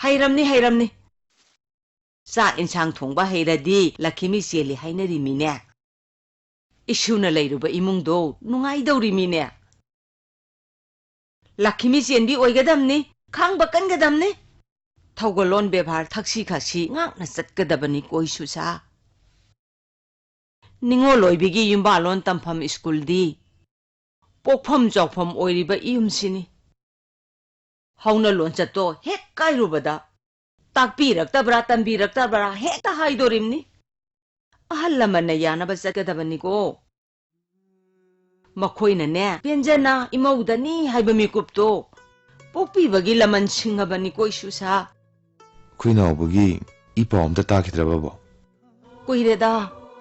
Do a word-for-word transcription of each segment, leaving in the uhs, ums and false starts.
ꯍꯩꯔꯝꯅꯤ, ꯍꯩꯔꯝꯅꯤ꯫ ꯆꯥꯛ ꯏꯟꯁꯥꯡ ꯊꯣꯡꯕ ꯍꯩꯔꯗꯤ ꯂꯛꯈꯤꯃꯤ ꯆꯦꯜꯂꯤ ꯍꯥꯏꯅꯔꯤꯃꯤꯅꯦ꯫ ꯏꯁꯨꯅ ꯂꯩꯔꯨꯕ ꯏꯃꯨꯡꯗꯣ ꯅꯨꯡꯉꯥꯏꯗꯧꯔꯤꯃꯤꯅꯦ꯫ ꯂꯛꯈꯤꯃꯤ ꯆꯦꯟꯕꯤ ꯑꯣꯏꯒꯗꯕꯅꯤ, ꯈꯥꯡꯕ ꯀꯟꯒꯗꯕꯅꯤ꯫ ꯊꯧꯒꯜꯂꯣꯟ ꯕꯦꯕꯥꯔ ꯊꯛꯁꯤ ꯈꯥꯁꯤ ꯉꯥꯛꯅ ꯆꯠꯀꯗꯕꯅꯤ ꯀꯣꯏꯁꯨꯁꯥ꯫ ꯅꯤꯉꯣꯜ ꯑꯣꯏꯕꯤꯒꯤ ꯌꯨꯝꯕꯥꯜꯂꯣꯟ ꯇꯝꯐꯝ ꯁ꯭ꯀꯨꯜꯗꯤ ꯄꯣꯛꯐꯝ ꯆꯥꯎꯐꯝ ꯑꯣꯏꯔꯤꯕ ꯏꯌꯨꯝꯁꯤꯅꯤ꯫ ꯍꯧꯅ ꯂꯣꯟꯆꯠꯇꯣ ꯍꯦꯛ ꯀꯥꯏꯔꯨꯕꯗ ꯇꯥꯛꯄꯤꯔꯛꯇꯕ꯭ꯔꯥ, ꯇꯝꯕꯤꯔꯛꯇꯕ꯭ꯔꯥ ꯍꯦꯛꯇ ꯍꯥꯏꯗꯣꯔꯤꯝꯅꯤ꯫ ꯑꯍꯜ ꯂꯃꯟꯅ ꯌꯥꯅꯕ ꯆꯠꯀꯗꯕꯅꯤꯀꯣ꯫ ꯃꯈꯣꯏꯅꯅꯦ, ꯄꯦꯟꯖꯅ ꯏꯃꯧꯗꯅꯤ ꯍꯥꯏꯕ ꯃꯤꯀꯨꯞꯇꯣ ꯄꯣꯛꯄꯤꯕꯒꯤ ꯂꯃꯟ ꯁꯤꯡꯉꯕꯅꯤꯀꯣ, ꯏꯁꯨꯁꯥ꯫ ꯑꯩꯈꯣꯏ ꯅꯥꯎꯕꯒꯤ ꯏ ꯄꯥꯎ ꯑꯝꯇ ꯇꯥꯈꯤꯗ꯭ꯔꯕꯕꯣ? ꯀꯨꯏꯔꯦꯗ,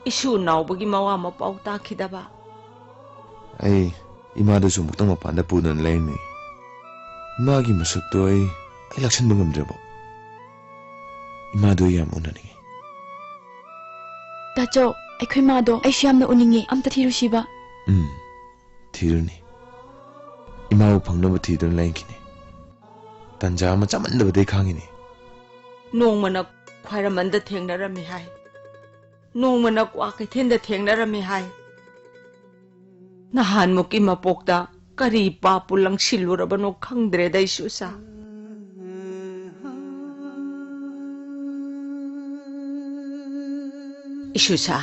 ꯏꯁꯨ ꯅꯥꯎꯕꯒꯤ ꯃꯋꯥ ꯃꯄꯥꯎ ꯇꯥꯈꯤꯗꯕ꯫ ꯑꯩ ꯏꯃꯥꯗꯨꯁꯨ ꯑꯃꯨꯛꯇꯪ ꯃꯄꯥꯟꯗ ꯄꯨꯗꯨꯅ ꯂꯩꯔꯝꯃꯤ꯫ ꯏꯃꯥꯒꯤ ꯃꯁꯛꯇꯣ ꯑꯩ, ꯑꯩ ꯂꯥꯛꯁꯟꯕ ꯉꯝꯗ꯭ꯔꯦꯕꯣ꯫ ꯏꯃꯥꯗꯨ ꯑꯩ ꯌꯥꯝ ꯎꯅꯅꯤꯡꯉꯤ꯫ ꯇꯥꯆꯧ, ꯑꯩꯈꯣꯏ ꯃꯥꯗꯣ ꯑꯩꯁꯨ ꯌꯥꯝꯅ ꯎꯅꯤꯡꯉꯤ꯫ ꯑꯝꯇ ꯊꯤꯔꯨꯁꯤꯕ꯫ ꯎꯝ, ꯊꯤꯔꯨꯅꯤ꯫ ꯏꯃꯥꯕꯨ ꯐꯪꯅꯕ ꯊꯤꯗꯨꯅ ꯂꯩꯈꯤꯅꯤ꯫ ꯇꯟꯖꯥ ꯑꯃ ꯆꯥꯃꯟꯗꯕꯗꯩ ꯈꯥꯡꯉꯤꯅꯤ꯫ ꯅꯣꯡꯃꯅ ꯈ꯭ꯋꯥꯏꯔꯝꯕꯟꯗ ꯊꯦꯡꯅꯔꯝꯃꯤ ꯍꯥꯏ, ꯅꯣꯡꯃꯅ ꯀ꯭ꯋꯥ ꯀꯩꯊꯦꯜꯗ ꯊꯦꯡꯅꯔꯝꯃꯤ ꯍꯥꯏ꯫ ꯅꯍꯥꯟꯃꯨꯛꯀꯤ ꯃꯄꯣꯛꯇ ꯀꯔꯤ ꯄꯥꯞꯄꯨ ꯂꯪꯁꯤꯜꯂꯨꯔꯕꯅꯣ ꯈꯪꯗ꯭ꯔꯦꯗ, ꯏꯁꯨꯁꯥ꯫ ꯏꯁꯨꯁꯥ,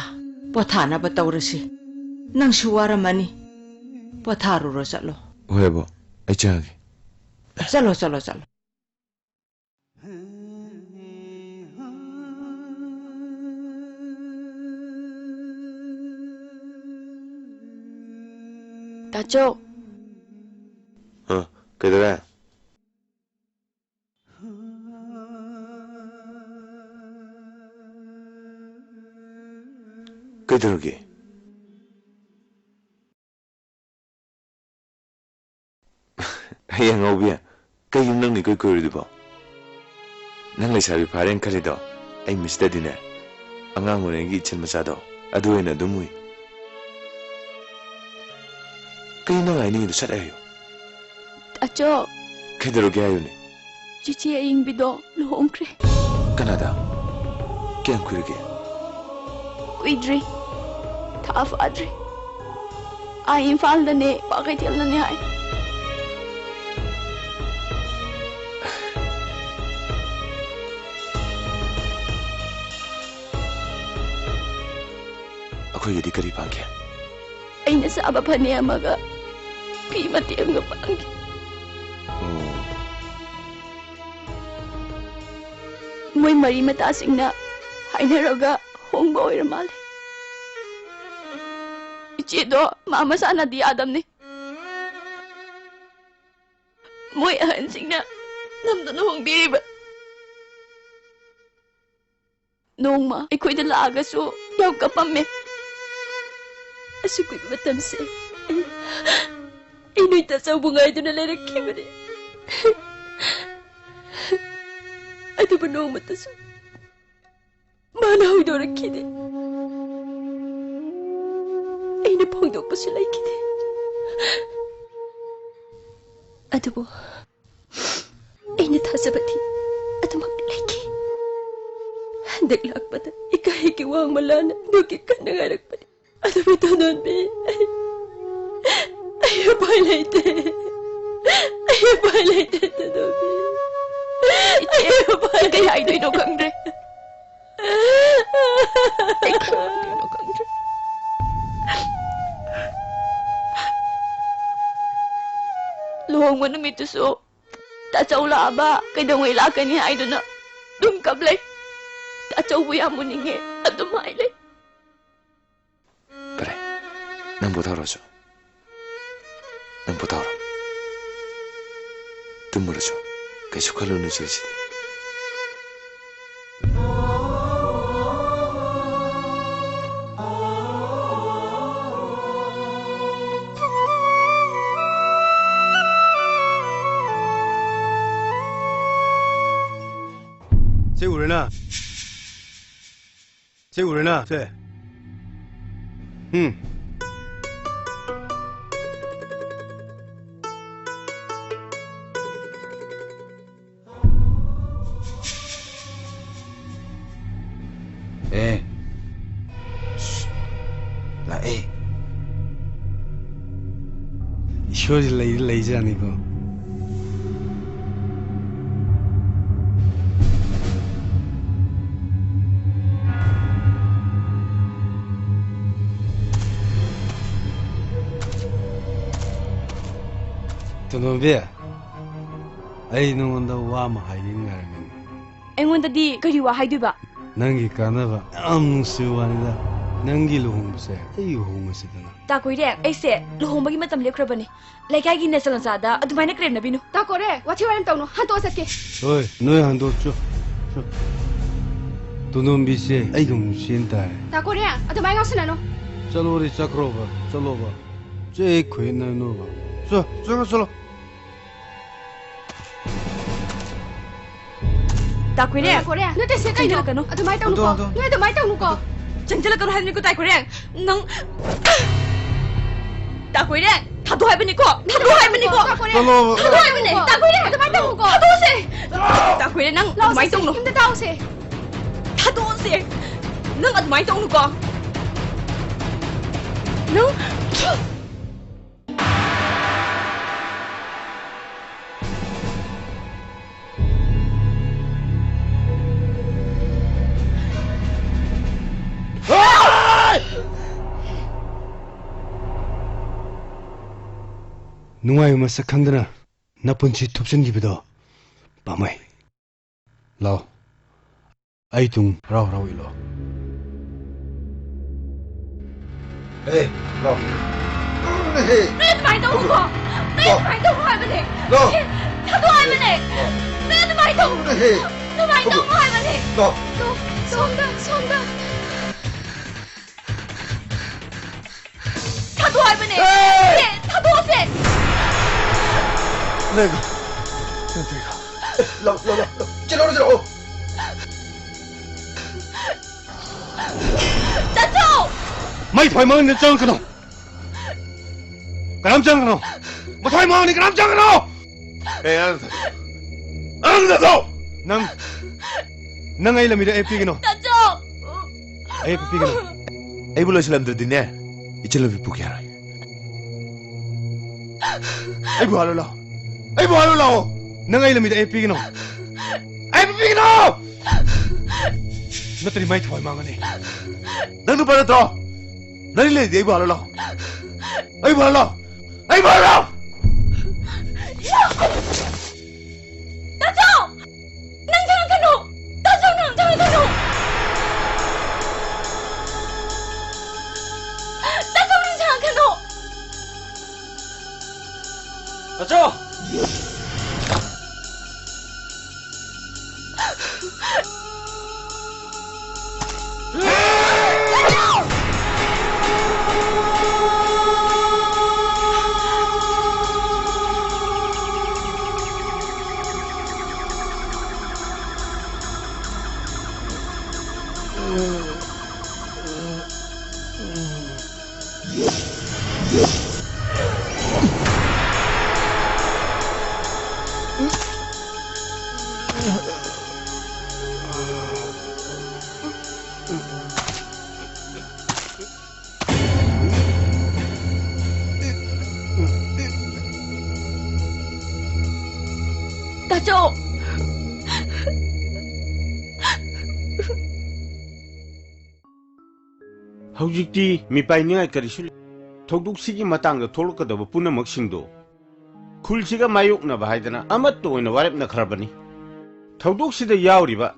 ꯄꯣꯊꯥꯅꯕ ꯇꯧꯔꯁꯤ꯫ ꯅꯪꯁꯨ ꯋꯥꯔꯝꯃꯅꯤ꯫ ꯄꯣꯊꯥꯔꯨꯔꯣ, ꯆꯠꯂꯣ꯫ ꯍꯣꯏ, ꯑꯕꯣ꯫ ꯑꯩ ꯆꯪꯉꯒꯦ꯫ ꯆꯠꯂꯣ, ꯆꯠꯂꯣ, ꯆꯠꯂꯣ꯫ ꯇꯥꯆꯧ꯫ ꯑ, ꯀꯩꯗꯧꯔꯦ? ꯀꯩꯗꯧꯔꯒꯦ? ꯍꯌꯦꯡ ꯉꯧꯕꯤ, ꯀꯩꯒꯤꯅꯣ ꯅꯪꯅ ꯏꯀꯣꯏ ꯀꯣꯏꯔꯨꯔꯤꯗꯨꯕꯣ? ꯅꯪ ꯂꯩꯁꯥꯕꯤ ꯐꯥꯔꯦꯅ ꯈꯜꯂꯤꯗꯣ ꯑꯩ ꯃꯤꯠꯁꯤꯗꯗꯤꯅꯦ, ꯑꯉꯥꯡ ꯑꯣꯏꯔꯤꯉꯩꯒꯤ ꯏꯆꯜ ꯃꯆꯥꯗꯣ ꯑꯗꯨ ꯑꯣꯏꯅ ꯑꯗꯨꯝ ꯎꯏ꯫ ꯀꯩꯅꯣ ꯅꯪ ꯍꯥꯏꯅꯤꯡꯉꯤꯗꯣ? ꯁꯠ ꯍꯥꯏꯌꯨ꯫ ꯑꯆꯧ꯫ ꯀꯩꯗꯧꯔꯒꯦ ꯍꯥꯏꯌꯨꯅꯦ? ꯆꯤꯆꯦ ꯑꯌꯤꯡꯕꯤꯗꯣ ꯂꯨꯍꯣꯡꯈ꯭ꯔꯦ꯫ ꯀꯅꯥꯗ? ꯀꯌꯥꯝ ꯀꯨꯏꯔꯒꯦ? ꯀꯨꯏꯗ꯭ꯔꯤ꯫ ꯊꯥ ꯐꯥꯗ꯭ꯔꯤ꯫ ꯑꯥ ꯏꯝꯐꯥꯜꯗꯅꯦ, ꯀ꯭ꯋꯥꯀꯩꯊꯦꯜꯗꯅꯦ ꯍꯥꯏ꯫ ꯑꯩꯈꯣꯏꯒꯤꯗꯤ ꯀꯔꯤ ꯄꯥꯡꯒꯦ? ꯑꯩꯅ ꯁꯥꯕ ꯐꯅꯦꯛ ꯑꯃꯒ ꯐꯤ ꯃꯇꯦꯛ ꯑꯃꯒ ꯄꯥꯡꯒꯦ꯫ ꯑꯣ꯫ ꯃꯣꯏ ꯃꯔꯤ ꯃꯇꯥꯁꯤꯡꯅ ꯍꯥꯏꯅꯔꯒ ꯍꯣꯡꯕ ꯑꯣꯏꯔ ꯃꯥꯜꯂꯦ꯫ ꯏꯆꯦꯗꯣ ꯃꯥ ꯃꯁꯥꯅꯗꯤ ꯌꯥꯗꯕꯅꯤ꯫ ꯃꯣꯏ ꯑꯍꯟꯁꯤꯡꯅ ꯅꯝꯗꯨꯅ ꯍꯣꯡꯕꯤꯔꯤꯕ꯫ ꯅꯣꯡꯃ ꯑꯩꯈꯣꯏꯗ ꯂꯥꯛꯑꯒꯁꯨ ꯌꯥꯝ ꯀꯞꯄꯝꯃꯦ꯫ ꯑꯁꯨꯛ ꯀꯨꯏꯕ ꯃꯇꯝꯁꯦ ꯑꯩ ꯅꯣꯏ ꯇꯥꯆꯧꯕꯨ ꯉꯥꯏꯗꯨꯅ ꯂꯩꯔꯛꯈꯤꯕꯅꯤ꯫ ꯑꯗꯨꯕꯨ ꯅꯣꯡꯃꯇꯁꯨ ꯃꯥꯅ ꯍꯧꯗꯣꯔꯛꯈꯤꯗꯦ꯫ ꯑꯩꯅ ꯐꯣꯡꯗꯣꯛꯄꯁꯨ ꯂꯩꯈꯤꯗꯦ꯫ ꯑꯗꯨꯕꯨ ꯑꯩꯅ ꯊꯥꯖꯕꯗꯤ ꯑꯗꯨꯃꯛ ꯂꯩꯈꯤ꯫ ꯍꯟꯗꯛ ꯂꯥꯛꯄꯗ ꯏꯀꯥꯏꯒꯤ ꯋꯥꯡꯃ ꯂꯥꯟꯅ ꯅꯣꯛꯀꯤ ꯀꯟꯅ ꯉꯥꯏꯔꯛꯄꯅꯤ꯫ ꯑꯗꯨꯕꯨ ꯇꯣꯟꯗꯣꯟꯕꯤ, ꯑꯩ, ꯑꯩ ꯎꯄꯥꯏ ꯂꯩꯇꯦ꯫ ꯑꯩ ꯎꯄꯥꯏ ꯂꯩꯇꯦ, ꯇꯣꯟꯗꯣꯟꯕꯤ꯫ ꯑꯩ ꯎꯄꯥꯏ ꯀꯩ ꯂꯩꯇꯦ꯫ ꯍꯥꯏꯗꯣꯏꯅꯣ ꯈꯪꯗ꯭ꯔꯦ꯫ ꯑꯩ ꯀꯩ ꯍꯥꯏꯗꯣꯏꯅꯣ ꯈꯪꯗ꯭ꯔꯦ꯫ ꯂꯨꯍꯣꯡꯕ ꯅꯨꯃꯤꯠꯇꯨꯁꯨ ꯇꯥꯆꯧ ꯂꯥꯛꯑꯕ, ꯀꯩꯗꯧꯉꯩ ꯂꯥꯛꯀꯅꯤ ꯍꯥꯏꯗꯨꯅ ꯑꯗꯨꯝ ꯀꯞ ꯂꯩ꯫ ꯇꯥꯆꯧꯕꯨ ꯌꯥꯝ ꯎꯅꯤꯡꯉꯦ, ꯑꯗꯨꯝ ꯍꯥꯏ ꯂꯩ꯫ ꯐꯔꯦ, ꯅꯪ ꯄꯣꯊꯥꯔꯣꯆꯣ꯫ ꯅꯪ ꯄꯣꯊꯥꯔꯣ꯫ ꯇꯨꯝꯃꯨꯔꯣꯆꯣ꯫ ꯀꯩꯁꯨ ꯈꯜꯂꯨꯅꯨ ꯁꯤꯗꯤ꯫ ꯁꯤ ꯎꯔꯦꯅ? ꯁꯤ ꯎꯔꯦꯅ? ꯁꯦ꯫ ꯎꯝ꯫ ꯏꯁꯣꯔꯁꯤ ꯂꯩꯗꯤ ꯂꯩꯖꯥꯠꯅꯤꯀꯣ꯫ ꯇꯣꯅꯣꯝꯕꯤ, ꯑꯩ ꯅꯉꯣꯟꯗ ꯋꯥ ꯑꯃ ꯍꯥꯏꯒꯦ ꯉꯥꯏꯔꯝꯃꯤꯅꯦ꯫ ꯑꯩꯉꯣꯟꯗꯗꯤ ꯀꯔꯤ ꯋꯥ ꯍꯥꯏꯗꯣꯏꯕ? ꯅꯪꯒꯤ ꯀꯥꯟꯅꯕ ꯌꯥꯝ ꯅꯨꯡꯁꯤꯕ ꯋꯥꯅꯤꯗ꯫ ꯅꯪꯒꯤ ꯂꯨꯍꯣꯡꯕꯁꯦ ꯑꯩ ꯂꯨꯍꯣꯡꯉꯁꯤꯗꯅ꯫ ꯇꯥ ꯀꯣꯏꯔꯦ, ꯑꯩꯁꯦ ꯂꯨꯍꯣꯡꯕꯒꯤ ꯃꯇꯝ ꯂꯦꯞꯈ꯭ꯔꯕꯅꯤ꯫ ꯂꯩꯀꯥꯏꯒꯤ ꯅꯦꯆꯥ ꯅꯆꯥꯗ ꯑꯗꯨꯃꯥꯏꯅ ꯀꯔꯦꯝꯅꯕꯤꯅꯨ꯫ ꯇꯥ ꯀꯣꯔꯦ, ꯋꯥꯊꯤ ꯋꯥꯔꯦꯝ ꯇꯧꯅꯨ, ꯍꯟꯇꯣꯛꯑ ꯆꯠꯀꯦ꯫ ꯍꯣꯏ, ꯅꯣꯏ ꯍꯟꯗꯣꯛꯆꯣ꯫ ꯇꯣꯅꯣꯝꯕꯤꯁꯦ ꯑꯩꯒ ꯑꯃꯨꯛ ꯆꯦꯟ ꯇꯥꯔꯦ꯫ ꯇꯥ ꯀꯣꯔꯦ, ꯑꯗꯨꯃꯥꯏꯅ ꯉꯥꯎꯁꯤꯟꯅꯅꯨ꯫ ꯆꯠꯂꯣꯔꯦ, ꯆꯠꯈ꯭ꯔꯣꯕ, ꯆꯠꯂꯣꯕ꯫ ꯆꯦ ꯈꯨꯌꯦꯠꯅꯅꯣꯕ꯫ ꯆꯣ, ꯆꯠꯂꯣ, ꯆꯠꯂꯣ꯫ ꯇꯥ ꯀꯣꯏꯔꯦ꯫ ꯇꯥ ꯀꯣꯏꯔꯦ, ꯅꯠꯇꯦ, ꯁꯦ ꯀꯩꯅꯣ? ꯆꯪꯁꯤꯜꯂꯛꯀꯅꯨ꯫ ꯑꯗꯨꯃꯥꯏꯅ ꯇꯧꯅꯨꯀꯣ꯫ ꯍꯟꯗꯣꯛ, ꯍꯟꯗꯣꯛ꯫ ꯅꯣꯏ ꯑꯗꯨꯃꯥꯏꯅ ꯇꯧꯅꯨꯀꯣ꯫ ꯆꯪꯁꯤꯜꯂꯛꯀꯅꯨ ꯍꯥꯏꯕꯅꯤꯀꯣ, ꯇꯥ ꯀꯣꯏꯔꯦ꯫ ꯅꯪ, ꯇꯥ ꯀꯣꯏꯔꯦ, ꯊꯥꯗꯣꯛ ꯍꯥꯏꯕꯅꯤꯀꯣ, ꯊꯥꯗꯣꯛ ꯍꯥꯏꯕꯅꯤꯀꯣ꯫ ꯇꯥ ꯀꯣꯏꯔꯦ꯫ ꯆꯠꯂꯣꯕ꯫ ꯊꯥꯗꯣꯛ ꯍꯥꯏꯕꯅꯦ, ꯇꯥ ꯀꯣꯏꯔꯦ꯫ ꯑꯗꯨꯃꯥꯏꯅ ꯇꯧꯅꯨꯀꯣ꯫ ꯊꯥꯗꯣꯛꯑꯁꯦ꯫ ꯇꯥ ꯀꯣꯏꯔꯦ, ꯅꯪ ꯂꯥꯎꯁꯦ, ꯑꯗꯨꯃꯥꯏꯅ ꯇꯧꯅꯨ꯫ ꯏꯝꯗ ꯇꯥꯎꯁꯦ꯫ ꯊꯥꯗꯣꯛꯑꯁꯦ꯫ ꯅꯪ ꯑꯗꯨꯃꯥꯏꯅ ꯇꯧꯅꯨꯀꯣ꯫ ꯅꯪ ꯅꯨꯡꯉꯥꯏꯕ ꯃꯁꯛ ꯈꯪꯗꯅ ꯅꯄꯨꯟꯁꯤ ꯊꯨꯞꯆꯤꯟꯈꯤꯕꯗꯣ ꯄꯥꯝꯃꯨꯏ꯫ ꯂꯥꯎ, ꯑꯩ ꯇꯨꯡ ꯍꯔꯥꯎ ꯍꯔꯥꯎ ꯏꯜꯂꯣ꯫ ꯍꯦ, ꯂꯥꯎ꯫ ꯍꯦ꯫ ꯅꯣꯏ ꯑꯗꯨꯃꯥꯏꯅ ꯇꯧꯅꯨꯀꯣ꯫ ꯅꯣꯏ ꯂꯥꯎ꯫ ꯑꯗꯨꯃꯥꯏꯅ ꯇꯧꯅꯨ ꯍꯥꯏꯕꯅꯦ꯫ ꯂꯥꯎ꯫ ꯊꯥꯗꯣꯛ ꯍꯥꯏꯕꯅꯦ꯫ ꯅꯣꯏ ꯑꯗꯨꯃꯥꯏꯅ ꯇꯧꯅꯨ꯫ ꯍꯦ꯫ ꯑꯗꯨꯃꯥꯏꯅ ꯇꯧꯅꯨ ꯍꯥꯏꯕꯅꯦ꯫ ꯂꯥꯎ꯫ ꯁꯣꯝꯗ, ꯁꯣꯝꯗ꯫ ꯊꯥꯗꯣꯛ ꯍꯥꯏꯕꯅꯦ꯫ ꯑꯦ! ꯁꯦ, ꯊꯥꯗꯣꯛꯑꯁꯦ꯫ ꯂꯩꯒ꯫ ꯂꯧ, ꯂꯧ, ꯂꯧ, ꯂꯧ꯫ ꯆꯦꯜꯂꯛꯑꯣ, ꯆꯦꯜꯂꯛꯑꯣ꯫ ꯇꯥꯆꯧ! ꯃꯩ ꯊꯣꯏ ꯃꯅꯨꯡꯗ ꯆꯪꯉꯛꯀꯅꯨ꯫ ꯀꯅꯥꯝ ꯆꯪꯒꯅꯨ꯫ ꯃꯊꯣꯏ ꯃꯥꯡꯅꯤ, ꯀꯅꯥꯝ ꯆꯪꯒꯅꯨ꯫ ꯑꯦ, ꯑꯉꯥꯡ ꯅꯠꯇ꯭ꯔꯣ? ꯅꯪ, ꯅꯪ ꯑꯩ ꯂꯝꯕꯤꯗ ꯑꯌꯦꯠꯄ ꯄꯤꯒꯅꯨ꯫ ꯇꯥꯆꯧ! ꯑꯌꯦꯠꯄ ꯄꯤꯒꯅꯨ꯫ ꯑꯩꯕꯨ ꯂꯣꯏꯁꯤꯜꯂꯝꯗ꯭ꯔꯗꯤꯅꯦ, ꯏꯆꯜ ꯅꯨꯄꯤ ꯄꯨꯒꯦ ꯌꯥꯔꯣꯏ꯫ ꯑꯩꯕꯨ ꯍꯥꯠꯂꯣ ꯂꯥꯛꯑꯣ꯫ ꯑꯩꯕꯨ ꯍꯥꯠꯂꯣ ꯂꯥꯛꯑꯣ꯫ ꯅꯪ ꯑꯩ ꯂꯝꯕꯤꯗ ꯑꯩ ꯄꯤꯒꯅꯣ꯫ ꯑꯩ ꯄꯤꯒꯅꯣ! ꯅꯠꯇ꯭ꯔꯗꯤ ꯃꯥꯏ ꯊꯋꯥꯏ ꯃꯥꯡꯒꯅꯤ꯫ ꯅꯪ ꯅꯨꯄꯥ ꯅꯠꯇ꯭ꯔꯣ? ꯅꯪ ꯂꯩꯔꯗꯤ ꯑꯩꯕꯨ ꯍꯥꯠꯂꯣ ꯂꯥꯛꯑꯣ꯫ ꯑꯩꯕꯨ ꯍꯥꯠꯂꯣ ꯂꯥꯛꯑꯣ꯫ ꯑꯩꯕꯨ ꯍꯥꯠꯂꯣ ꯂꯥꯛꯑꯣ! ꯇꯥꯆꯧ! ꯅꯪ ꯆꯪꯉꯛꯀꯅꯨ! ꯇꯥꯆꯧ, ꯅꯪ ꯆꯪꯉꯛꯀꯅꯨ! ꯇꯥꯆꯧ, ꯅꯪ ꯆꯪꯉꯛꯀꯅꯨ! ꯇꯥꯆꯧ! ꯇꯥꯆꯧ! ꯍꯧꯖꯤꯛꯇꯤ ꯃꯤꯄꯥꯏꯅꯤꯡꯉꯥꯏ ꯀꯔꯤꯁꯨ ꯂꯩ꯫ ꯊꯧꯗꯣꯛꯁꯤꯒꯤ ꯃꯇꯥꯡꯗ ꯊꯣꯛꯂꯛꯀꯗꯕ ꯄꯨꯝꯅꯃꯛꯁꯤꯡꯗꯣ ꯈꯨꯜꯁꯤꯒ ꯃꯥꯌꯣꯛꯅꯕ ꯍꯥꯏꯗꯅ ꯑꯃꯠꯇ ꯑꯣꯏꯅ ꯋꯥꯔꯦꯞꯅꯈ꯭ꯔꯕꯅꯤ꯫ ꯊꯧꯗꯣꯛꯁꯤꯗ ꯌꯥꯎꯔꯤꯕ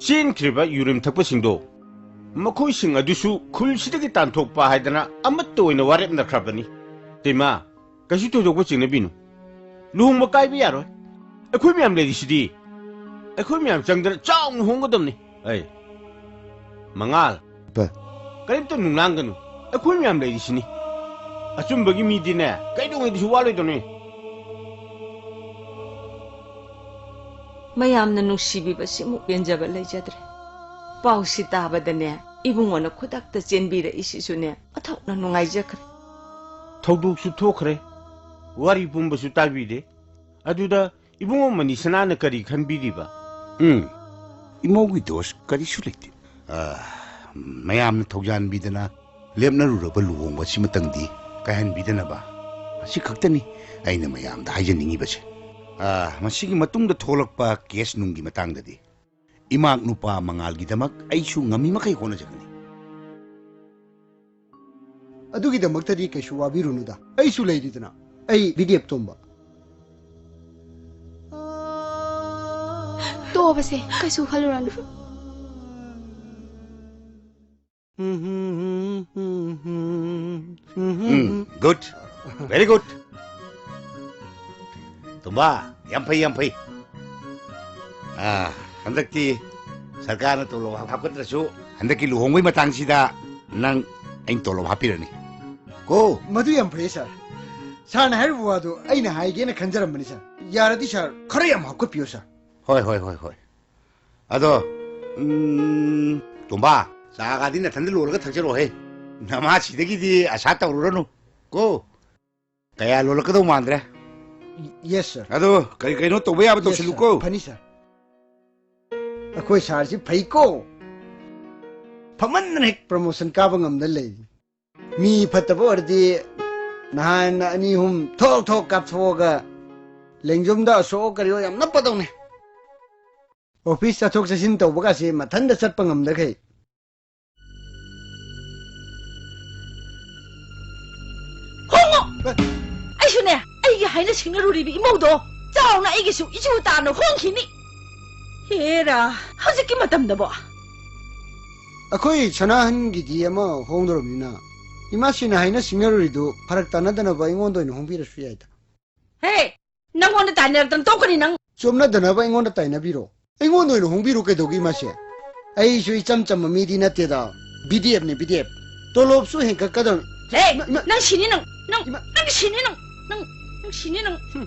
ꯆꯦꯟꯈ꯭ꯔꯤꯕ ꯌꯨꯔꯦꯝ ꯊꯛꯄꯁꯤꯡꯗꯣ, ꯃꯈꯣꯏꯁꯤꯡ ꯑꯗꯨꯁꯨ ꯈꯨꯜꯁꯤꯗꯒꯤ ꯇꯥꯟꯊꯣꯛꯄ ꯍꯥꯏꯗꯅ ꯑꯃꯠꯇ ꯑꯣꯏꯅ ꯋꯥꯔꯦꯞꯅꯈ꯭ꯔꯕꯅꯤ꯫ ꯇꯦꯃꯥ, ꯀꯩꯁꯨ ꯊꯣꯏꯗꯣꯛꯄ ꯆꯤꯡꯅꯕꯤꯅꯨ꯫ ꯂꯨꯍꯣꯡꯕ ꯀꯥꯏꯕ ꯌꯥꯔꯣꯏ꯫ ꯑꯩꯈꯣꯏ ꯃꯌꯥꯝ ꯂꯩꯔꯤꯁꯤꯗꯤ꯫ ꯑꯩꯈꯣꯏ ꯃꯌꯥꯝ ꯆꯪꯗꯅ ꯆꯥꯎꯅ ꯍꯣꯡꯒꯗꯕꯅꯤ꯫ ꯑꯩ, ꯃꯉꯥꯜ, ꯄ- ꯀꯔꯤꯝꯇ ꯅꯨꯡꯅꯥꯡꯒꯅꯨ꯫ ꯑꯩꯈꯣꯏ ꯃꯌꯥꯝ ꯂꯩꯔꯤꯁꯤꯅꯤ꯫ ꯑꯆꯨꯝꯕꯒꯤ ꯃꯤꯗꯤꯅꯦ, ꯀꯩꯗꯧꯉꯩꯗꯁꯨ ꯋꯥꯂꯣꯏꯗꯕꯅꯤ꯫ ꯃꯌꯥꯝꯅ ꯅꯨꯡꯁꯤꯕꯤꯕꯁꯤꯃꯨꯛ ꯄꯦꯟꯖꯕ ꯂꯩꯖꯗ꯭ꯔꯦ꯫ ꯄꯥꯎꯁꯤ ꯇꯥꯕꯗꯅꯦ, ꯏꯕꯨꯡꯉꯣꯅ ꯈꯨꯗꯛꯇ ꯆꯦꯟꯕꯤꯔꯛꯏꯁꯤꯁꯨꯅꯦ, ꯑꯣꯟꯊꯣꯛꯅ ꯅꯨꯡꯉꯥꯏꯖꯈ꯭ꯔꯦ꯫ ꯊꯧꯗꯣꯛꯁꯨ ꯊꯣꯛꯈ꯭ꯔꯦ, ꯋꯥꯔꯤ ꯄꯨꯝꯕꯁꯨ ꯇꯥꯕꯤꯔꯦ꯫ ꯑꯗꯨꯗ ꯏꯕꯨꯡꯉꯣ ꯃꯅꯤꯁꯅꯥꯅ ꯀꯔꯤ ꯈꯟꯕꯤꯔꯤꯕ? ꯎꯝ, ꯏꯃꯧꯒꯤ ꯗꯣꯁ ꯀꯔꯤꯁꯨ ꯂꯩꯇꯦ꯫ ꯑ, ꯃꯌꯥꯝꯅ ꯊꯧꯖꯥꯟꯕꯤꯗꯅ ꯂꯦꯞꯅꯔꯨꯔꯕ ꯂꯨꯍꯣꯡꯕ ꯑꯁꯤꯃꯇꯪꯗꯤ ꯀꯥꯏꯍꯟꯕꯤꯗꯅꯕ꯫ ꯁꯤ ꯈꯛꯇꯅꯤ ꯑꯩꯅ ꯃꯌꯥꯝꯗ ꯍꯥꯏꯖꯅꯤꯡꯉꯤꯕꯁꯦ꯫ ꯑꯥ, ꯃꯁꯤꯒꯤ ꯃꯇꯨꯡꯗ ꯊꯣꯛꯂꯛꯄ ꯀꯦꯁ ꯅꯨꯡꯒꯤ ꯃꯇꯥꯡꯗꯗꯤ ꯏꯃꯥꯛ ꯅꯨꯄꯥ ꯃꯉꯥꯜꯒꯤꯗꯃꯛ ꯑꯩꯁꯨ ꯉꯝꯃꯤ ꯃꯈꯩ ꯍꯣꯠꯅꯖꯒꯅꯤ꯫ ꯑꯗꯨꯒꯤꯗꯃꯛꯇꯗꯤ ꯀꯩꯁꯨ ꯋꯥꯕꯤꯔꯨꯅꯨꯗ, ꯑꯩꯁꯨ ꯂꯩꯔꯤꯗꯅ꯫ ꯑꯩ ꯕꯤꯗꯦꯞ ꯇꯣꯝꯕ꯫ ꯇꯣꯛꯑꯕꯁꯦ, ꯀꯩꯁꯨ ꯈꯜꯂꯨꯔꯅꯨ꯫ ꯎꯝ, good, very good. ꯇꯣꯝꯕ, ꯌꯥꯝ ꯐꯩ, ꯌꯥꯝ ꯐꯩ꯫ ꯑꯥ, ꯍꯟꯗꯛꯇꯤ ꯁꯔꯀꯥꯔꯅ ꯇꯣꯂꯣꯞ ꯍꯥꯞꯀꯠꯇ꯭ꯔꯁꯨ, ꯍꯟꯗꯛꯀꯤ ꯂꯨꯍꯣꯡꯕꯩ ꯃꯇꯥꯡꯁꯤꯗ ꯅꯪ ꯑꯩꯅ ꯇꯣꯂꯣꯞ ꯍꯥꯞꯄꯤꯔꯅꯤ꯫ ꯀꯣ? ꯃꯗꯨ ꯌꯥꯝ ꯐꯩꯌꯦ, ꯁꯥꯔ꯫ ꯁꯥꯔꯅ ꯍꯥꯏꯔꯤꯕ ꯋꯥꯗꯨ ꯑꯩꯅ ꯍꯥꯏꯒꯦꯅ ꯈꯟꯖꯔꯝꯕꯅꯤ, ꯁꯥꯔ꯫ ꯌꯥꯔꯗꯤ, ꯁꯥꯔ, ꯈꯔ ꯌꯥꯝ ꯍꯥꯞꯀꯠꯄꯤꯌꯨ, ꯁꯥꯔ꯫ ꯍꯣꯏ, ꯍꯣꯏ, ꯍꯣꯏ, ꯍꯣꯏ꯫ ꯑꯗꯣ, ꯎꯝ, ꯇꯣꯝꯕ, ꯆꯥꯒꯗꯤ ꯅꯊꯟꯗ ꯂꯣꯜꯂꯒ ꯊꯛꯆꯔꯣꯍꯦ꯫ ꯅꯃꯥꯁꯤꯗꯒꯤꯗꯤ ꯑꯁꯥ ꯇꯧꯔꯨꯔꯅꯨ, ꯀꯣ? ꯀꯌꯥ ꯂꯣꯜꯂꯛꯀꯗꯧ ꯃꯥꯟꯗ꯭ꯔꯦ꯫ Yes, sir. ꯑꯗꯣ, ꯀꯔꯤ ꯀꯩꯅꯣ ꯇꯧꯕ ꯌꯥꯕ Yes, sir. ꯇꯧꯁꯤꯜꯂꯨꯀꯣ꯫ ꯐꯅꯤ, sir. ꯑꯩꯈꯣꯏ ꯁꯥꯔꯁꯤ ꯐꯩꯀꯣ꯫ ꯐꯃꯟꯗꯅ ꯍꯦꯛ promotion ꯀꯥꯕ ꯉꯝꯗ ꯂꯩ꯫ ꯃꯤ ꯐꯠꯇꯕ ꯑꯣꯏꯔꯗꯤ ꯅꯍꯥꯟ ꯑꯅꯤ ꯑꯍꯨꯝ ꯊꯣꯛ ꯊꯣꯛ ꯀꯥꯞꯊꯣꯛꯑꯒ ꯂꯦꯡꯖꯨꯝꯗ ꯑꯁꯣꯛ ꯀꯔꯤꯑꯣ ꯌꯥꯝ ꯅꯞꯄꯗꯧꯅꯦ꯫ Office ꯆꯠꯊꯣꯛ ꯆꯠꯁꯤꯟ ꯇꯧꯕꯒꯁꯤ ꯃꯊꯟꯇ ꯆꯠꯄ ꯉꯝꯗꯈꯩ꯫ ꯍꯣꯡꯉꯣ! ꯑꯩꯁꯨꯅꯦ, ꯑꯩꯒꯤ ꯍꯥꯏꯅ ꯁꯤꯡꯅꯔꯨꯔꯤꯕ ꯏꯃꯧꯗꯣ ꯆꯥꯎꯅ ꯑꯩꯒꯤꯁꯨ ꯏꯆꯨ ꯇꯥꯅ ꯍꯣꯡꯈꯤꯅꯤ꯫ ꯍꯦꯔꯥ, ꯍꯧꯖꯤꯛꯀꯤ ꯃꯇꯝꯗꯕꯣ? ꯑꯩꯈꯣꯏ ꯁꯅꯥꯍꯟꯒꯤꯗꯤ ꯑꯃ ꯍꯣꯡꯗꯣꯔꯕꯅꯤꯅ, ꯏꯃꯥꯁꯤꯅ ꯍꯥꯏꯅ ꯁꯤꯡꯅꯔꯨꯔꯤꯗꯨ ꯐꯔꯛ ꯇꯥꯅꯗꯅꯕ ꯑꯩꯉꯣꯟꯗ ꯑꯣꯏꯅ ꯍꯣꯡꯕꯤꯔꯁꯨ ꯌꯥꯏꯗ꯫ ꯍꯦ! ꯅꯪꯉꯣꯟꯗ ꯇꯥꯏꯅꯔꯛꯇꯅ ꯇꯣꯛꯀꯅꯤ ꯅꯪ꯫ ꯆꯨꯝꯅꯗꯅꯕ ꯑꯩꯉꯣꯟꯗ ꯇꯥꯏꯅꯕꯤꯔꯣ꯫ ꯑꯩꯉꯣꯟꯗ ꯑꯣꯏꯅ ꯍꯣꯡꯕꯤꯔꯣ ꯀꯩꯗꯧꯒꯦ ꯏꯃꯥꯁꯦ? ꯑꯩꯁꯨ ꯏꯆꯝ ꯆꯝꯕ ꯃꯤꯗꯤ ꯅꯠꯇꯦꯗ꯫ ꯕꯤꯗꯤꯑꯦꯐꯅꯤ, ꯕꯤꯗꯤꯑꯦꯐ꯫ ꯇꯣꯂꯣꯞꯁꯨ ꯍꯦꯟꯀꯠꯀꯗꯧꯅꯤ꯫ ꯍꯦ! ꯏꯃꯥ, ꯏꯃꯥ꯫ ꯅꯪ ꯁꯤꯅꯤ ꯅꯪ! ꯅꯪ! ꯏꯃꯥ꯫ ꯅꯪ ꯁꯤꯅꯤ ꯅꯪ! ꯅꯪ! ꯅꯪ ꯁꯤꯅꯤ ꯅꯪ! ꯍꯨꯝ꯫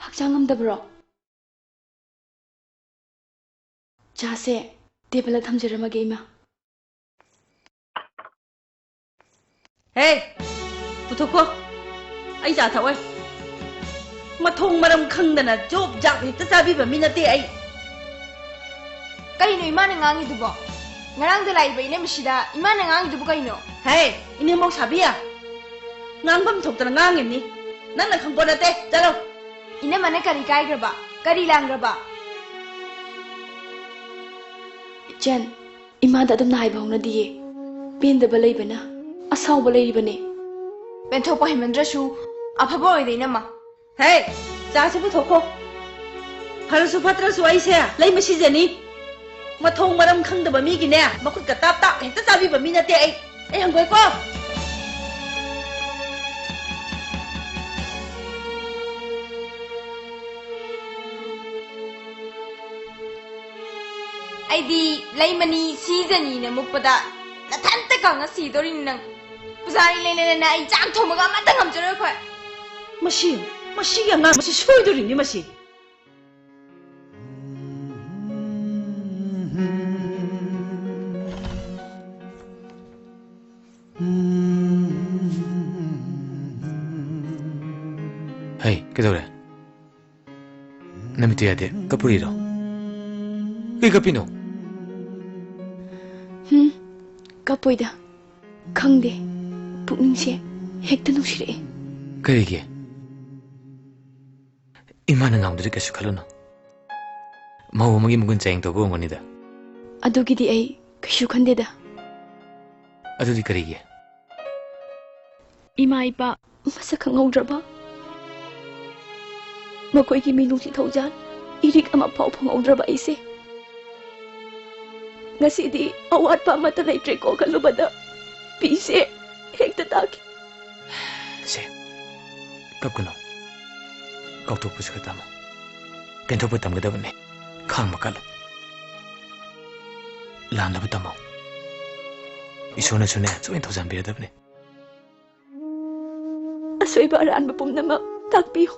ꯍꯛꯆꯥꯡ ꯉꯝꯗꯕ꯭ꯔꯣ? ꯆꯥꯁꯦ ꯇꯦꯕꯜꯗ ꯊꯝꯖꯔꯝꯃꯒꯦ, ꯏꯃꯥ꯫ ꯍꯦ, ꯄꯨꯊꯣꯛꯈꯣ꯫ ꯑꯩ ꯆꯥ ꯊꯛꯑꯣꯏ꯫ ꯃꯊꯣꯡ ꯃꯔꯝ ꯈꯪꯗꯅ ꯖꯣꯞ ꯖꯥꯞ ꯍꯦꯛꯇ ꯆꯥꯕꯤꯕ ꯃꯤ ꯅꯠꯇꯦ ꯑꯩ꯫ ꯀꯩꯅꯣ ꯏꯃꯥꯅ ꯉꯥꯡꯉꯤꯗꯨꯕꯣ? ꯉꯔꯥꯡꯗ ꯂꯥꯛꯏꯕ ꯏꯅꯝꯃꯁꯤꯗ ꯏꯃꯥꯅ ꯉꯥꯡꯉꯤꯗꯨꯕꯨ ꯀꯩꯅꯣ? ꯍꯦ, ꯏꯅꯦꯝꯕꯣꯛ ꯁꯥꯕꯤ, ꯉꯥꯡꯐꯝ ꯊꯣꯛꯇꯅ ꯉꯥꯡꯉꯤꯕꯅꯤ꯫ ꯅꯪꯅ ꯈꯪꯄꯣꯠ ꯅꯠꯇꯦ, ꯆꯠꯂꯣ꯫ ꯏꯅꯝꯃꯅ ꯀꯔꯤ ꯀꯥꯏꯈ꯭ꯔꯕ? ꯀꯔꯤ ꯂꯥꯟꯈ꯭ꯔꯕ? ꯏꯆꯟ, ꯏꯃꯥꯗ ꯑꯗꯨꯝꯅ ꯍꯥꯏꯕ ꯍꯧꯅꯗꯤꯌꯦ꯫ ꯄꯦꯟꯗꯕ ꯂꯩꯕꯅ ꯑꯁꯥꯎꯕ ꯂꯩꯔꯤꯕꯅꯦ꯫ ꯄꯦꯟꯊꯣꯛꯄ ꯍꯦꯟꯃꯟꯗ꯭ꯔꯁꯨ ꯑꯐꯕ ꯑꯣꯏꯗꯦ ꯏꯅꯝꯃ꯫ ꯍꯦ, ꯆꯥꯁꯤ ꯄꯨꯊꯣꯛꯈꯣ꯫ ꯐꯔꯁꯨ ꯐꯠꯇ꯭ꯔꯁꯨ ꯑꯩꯁꯦ ꯂꯩꯃ ꯁꯤꯖꯅꯤ꯫ ꯃꯊꯣꯡ ꯃꯔꯝ ꯈꯪꯗꯕ ꯃꯤꯒꯤꯅꯦ, ꯃꯈꯨꯠꯀ ꯇꯥꯞ ꯇꯥꯞ ꯍꯦꯛꯇ ꯆꯥꯕꯤꯕ ꯃꯤ ꯅꯠꯇꯦ ꯑꯩ꯫ ꯑꯩ ꯍꯪꯒꯣꯏꯀꯣ꯫ ꯑꯩꯗꯤ ꯂꯩꯃꯅꯤ ꯁꯤꯖꯅꯤꯅ ꯃꯨꯛꯄꯗ ꯅꯊꯟꯇ ꯀꯪꯉ ꯁꯤꯗꯣꯔꯤꯅꯤ ꯅꯪ꯫ ꯄꯨꯖꯥꯔꯤ ꯂꯩꯅ ꯂꯩꯅ ꯑꯩ ꯆꯥꯛ ꯊꯣꯡꯕꯒ ꯑꯃꯠꯇ ꯉꯝꯖꯔꯣꯏ ꯑꯩꯈꯣꯏ꯫ ꯃꯁꯤ, ꯃꯁꯤꯒꯤ ꯑꯉꯥꯡ ꯃꯁꯤ ꯁꯣꯏꯗꯣꯔꯤꯅꯤ ꯃꯁꯤ꯫ ꯍꯩ, ꯀꯩꯗꯧꯔꯦ? ꯅꯃꯤꯠꯇꯨ ꯌꯥꯗꯦ, ꯀꯞꯄꯨꯔꯤꯔꯣ? ꯀꯩ ꯀꯞꯄꯤꯅꯣ? ꯍꯨꯝ, ꯀꯞꯄꯣꯏꯗ꯫ ꯈꯪꯗꯦ, ꯄꯨꯛꯅꯤꯡꯁꯦ ꯍꯦꯛꯇ ꯅꯨꯡꯁꯤꯔꯛꯑꯦ꯫ ꯀꯔꯤꯒꯤ? ꯏꯃꯥꯅ ꯉꯥꯡꯕꯗꯨꯗꯤ ꯀꯩꯁꯨ ꯈꯜꯂꯨꯅꯨ꯫ ꯃꯧ ꯑꯃꯒꯤ ꯃꯒꯨꯟ ꯆꯥꯌꯦꯡ ꯇꯧꯕ ꯑꯣꯏꯔꯝꯒꯅꯤꯗ꯫ ꯑꯗꯨꯒꯤꯗꯤ ꯑꯩ ꯀꯩꯁꯨ ꯈꯟꯗꯦꯗ꯫ ꯑꯗꯨꯗꯤ ꯀꯔꯤꯒꯤ? ꯏꯃꯥ ꯏꯄꯥ ꯃꯁꯛ ꯈꯪꯍꯧꯗ꯭ꯔꯕ, ꯃꯈꯣꯏꯒꯤ ꯃꯤꯅꯨꯡꯁꯤ ꯊꯧꯖꯥꯜ ꯏꯔꯤꯛ ꯑꯃꯐꯥꯎ ꯐꯪꯍꯧꯗ꯭ꯔꯕ ꯑꯩꯁꯦ ꯉꯁꯤꯗꯤ ꯑꯋꯥꯠꯄ ꯑꯃꯠꯇ ꯂꯩꯇ꯭ꯔꯦꯀꯣ ꯈꯜꯂꯨꯕꯗ ꯄꯤꯁꯦ ꯍꯦꯛꯇ ꯇꯥꯈꯤ꯫ ꯁꯦ, ꯀꯞꯀꯅꯨ꯫ ꯀꯥꯎꯊꯣꯛꯄꯁꯨ ꯈꯔ ꯇꯝꯃꯨ꯫ ꯄꯦꯟꯊꯣꯛꯄ ꯇꯝꯒꯗꯕꯅꯤ꯫ ꯈꯥꯡꯕ ꯀꯜꯂꯨ꯫ ꯂꯥꯟꯗꯕ ꯇꯝꯃꯨ꯫ ꯏꯁꯣꯔꯅꯁꯨꯅꯦ ꯁꯣꯏꯅ ꯊꯧꯖꯥꯟꯕꯤꯔꯗꯕꯅꯤ꯫ ꯑꯁꯣꯏꯕ ꯑꯔꯥꯟꯕ ꯄꯨꯝꯅꯃꯛ ꯇꯥꯛꯄꯤꯌꯨ꯫